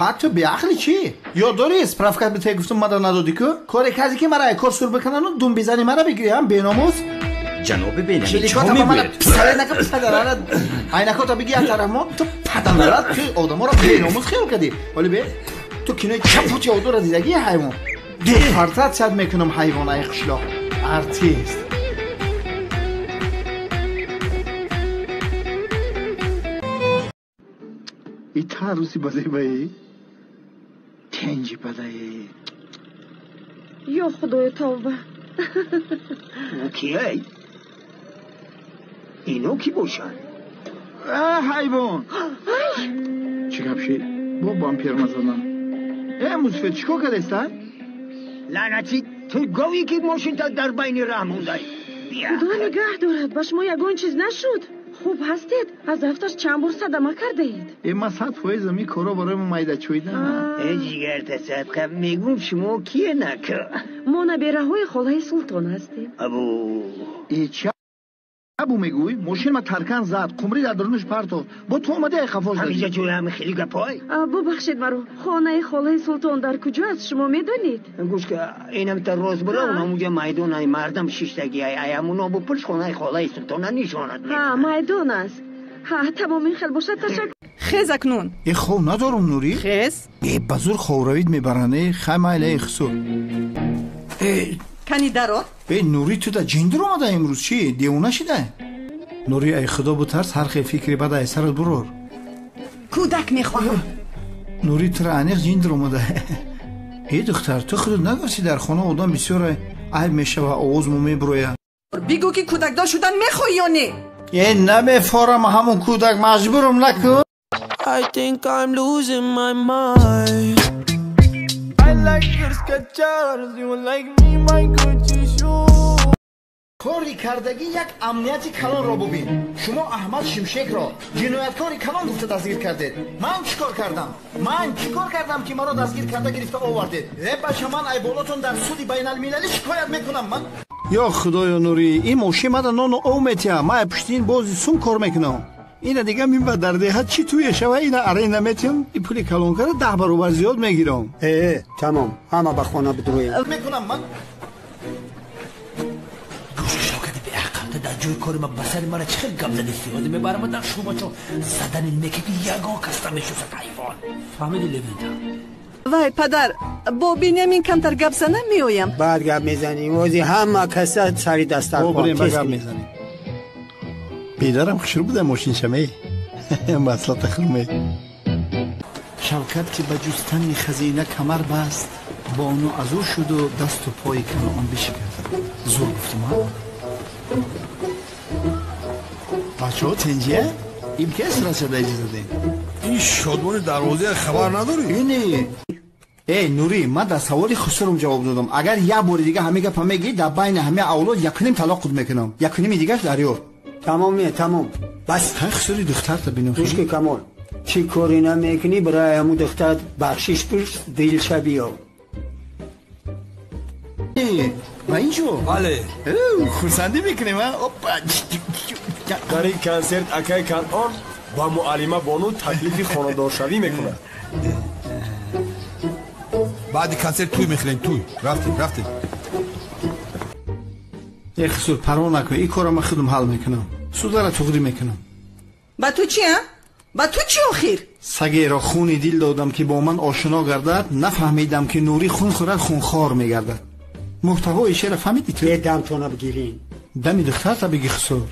Пак ту беақли чӣ? Ёд дорӣ справка бите гуфтум мада надодӣ ку? Коре кардӣ ки мара кор сур бикунану дум бизани мара бигирӣ ҳам беномус? Ҷаноби Бенямин, чӣ мегӯед? Писаре нака падарара айнакота биги як тараф мо ту падарара ту одаморо беномус хиёл кардӣ. Ҳоли бе ту кинои чапути одора дидагӣ ҳайвон. Депортатсият мекунам ҳайвон ай қишлоқ. Артист. И таруси базебаи тенҷи бадаи. Ё худоё тавба. Кияй? Ино ки бошанд? Ҳайвон. Чӣ гап шид? Бо бамперма задам. Э мусфет чӣ кор кардеста? Лаънатӣ, ту говӣ ки мошинта дар байни раҳ мондай. Худо нигаҳ дорад, ба шумо ягон чиз нашуд? Хуб ҳастед? Аз рафташ чанд бор садама кардаед? Э ман 100% ин корро барои мо майдачӯида. Э ҷигарта садқа, мегӯм шумо кие нака? Мо набераҳои холаи Султон ҳастем. Абу. Э чӣ абу мегӯй? Мошин ма таркан зад, қумрӣ дар дурунаш партофт. Бо ту омадӣ ай хафош дадӣ. Ҳамиҷа ҷои ҳами хеле гапой? Бубахшед маро, хонаи холаи Султон дар куҷо аст, шумо медонед? Гӯш ка, инамта рост бира, унамуҷа майдон ай мардам шиштагӣ ай, ай ҳамуно бупурс хонаи холаи Султона нишонат мекунад. Ҳа, майдон аст. Ҳа, тамом ин хел бошад, ташаккур. Хез акнун. Э хов надорум Нурӣ. Хез. Э ба зур ховравид мебаранд, э хай майла э хусур. Э кани даро? Э Нурӣ ту да ҷиндир омада имрӯз чӣ? Девона шида? Нурӣ ай худо бутарс, ҳар хел фикри бад ай сарат бурор. Кӯдак мехоҳам. Нурӣ тура аниқ ҷиндир омада. Э духтар, ту худат нагуфтӣ дар хона одам бисёр айб мешава, овоз мо мебурояд. Бигӯ ки кӯдакдор шудан мехоҳӣ ё не? Э намефорам ҳамон кӯдак, маҷбурам накун. I think I'm losing my mind. I like your Skechers, you like me, my Gucci shoes. Кори кардагӣ як амнияти калонро бубин. Шумо Аҳмад Шимшекро ҷинояткори калон гуфта дастгир кардед. Ман чӣ кор кардам? Ман чӣ кор кардам ки маро дастгир карда гирифта овардед? Э бача, ман айболотон дар суди байналмилалӣ шикоят мекунам. Ман ё худоё Нурӣ, ин мошин мада нону ов метиҳам. Ман пушти ин бози сум кор мекунам. Ина дига мин ба дар деҳа чӣ туе шава, ина аренда метиҳам, ин пули калонкара 10 баробар зиёд мегирам. Э, тамом, ҳама ба хона бидуроем. Мекунам ман. Дар ҷои кори ма ба сари мара чӣ хел гап задисти? Ҳозир мебарама дар шӯъбачо задани неке ки ягон кас намешиносад ҳайвон. Фаҳмиди Левинта? Вай падар, бо Бенямин камтар гап занам меоям. Баъд гап мезанем, ҳозир ҳама каса сари дастархон. Бо бирем ба гап мезанем. Бедарам хушрӯ буда мошиншаме. Маслата хурме. Шавкат ки ба ҷустани хазина камар баст, бону аз ӯ шуду дасту пои Каноон бишикаст. Зур гуфтум, ҳа? Бачаҳо тенҷия? Им ки расада иҷоза дем? Ин шодмони дарвозая хабар надорӣ? Ини. Э Нурӣ, ман дар саволи хусурум ҷавоб додам. Агар як бори дига ҳамин гапа мегӣ, дар байни ҳамаи авлод якуним талоқ худ мекунам. Якуними дигаш дарёр. Тамом не, тамом. Бас. Хай хусури духтарта бинам. Гӯш ки Камол, чӣ коре намекунӣ барои ҳамун духтар бахшиш пурс, дилша биё. Ба ин ҷо? Бале. Хурсандӣ мекунем, а? Опа. Дар ин консерт акай Канъон ба муаллима Бону таклифи хонадоршавӣ мекунад. Баъди консерт тӯй мехӯрем, тӯй. Рафтем, рафтем. Э хусур, парво накун, ин корро ман худам ҳал мекунам. Судара туғрӣ мекунам. Ба ту чӣ, а? Ба ту чӣ охир? Сагеро хуни дил додам ки бо ман ошино гардад, нафаҳмидам ки Нурӣ хун хӯрад, хунхор мегардад. Муҳтавои шеъра фаҳмидӣ ту? Е дамтона бигирин. Дами духтарта биги хусур.